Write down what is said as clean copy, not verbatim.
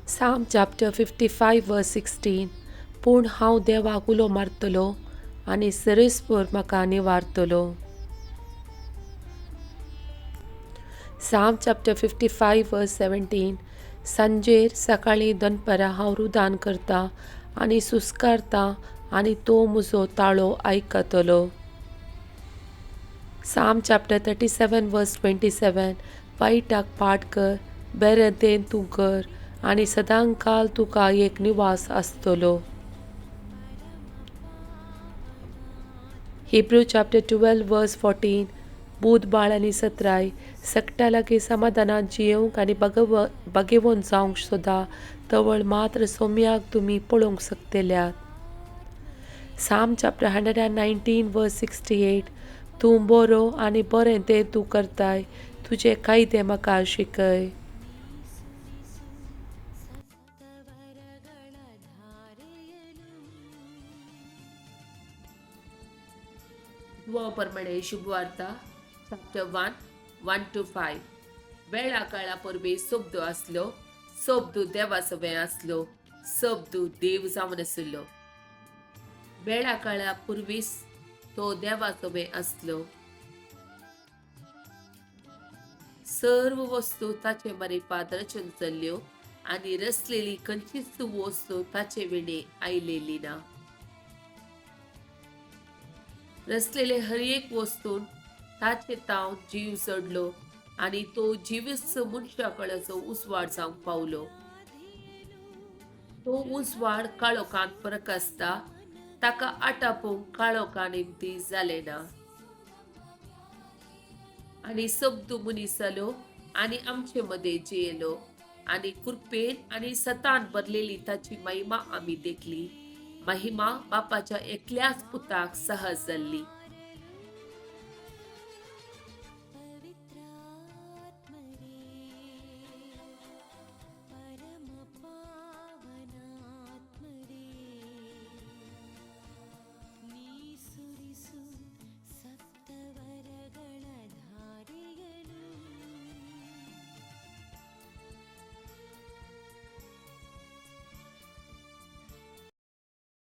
Psalm chapter 55 verse 16. पूण हांव देवाक उलो मारतलो आनी सरेस्पर म्हाका निवारतलो. Psalm chapter 55 verse 17. सांजेर सकाळीं दनपरां हांव रुदान करतां आनी सुस्कारतां आनी तो म्हजो ताळो आयकतलो. Psalm chapter 37 verse 27. वायटाक पाठ कर, बरें तें तूं कर आनी सदांकाल तुका एक निवास आसतलो. Hebrew chapter 12 verse 14. बूद बाळ आनी सत्राय सगटा लागीं समाधानान जियेवंक आनी बागेवन जावंक सोदा तवळ मात्र सोम्याक तुमी पळोवंक शकतल्यात. Psalm chapter 119 verse 68. तूं बरो आनी बरें तें तूं करताय, तुजे कायदे म्हाका शिकय. परमाणे शुभवार्ता चॅप्टर 1, 1 to 5. वेळा काळा परबे शब्द आसलो, शब्द देवा सवें आसलो, शब्द देव जावन आशिल्लो. वेळा काळा पुर्वीस तो देवा सवें आसलो. सर्व वस्तू ताचे मारिफात रचन जाल्ल्यो आनी रचलेली खंयचीच वस्तू ताचे विणे आयलेली ना. रचलेले हर एक वस्तून ताचे ताव जीव चडलो आनी तो जिवीस मनशा कळाचो उजवाड जावंक पावलो. तो उजवाड काळोखांत फरक आसता, ताका आटापूंक काळोखान निमती जालें ना. आनी शब्द मनीस जालो आनी आमचे मदें जियेलो आनी कृपेन आनी सतान भरलेली ताची महिमा आमी देखली. महिमा बापाच्या एकल्याच पुताक सहज जाल्ली.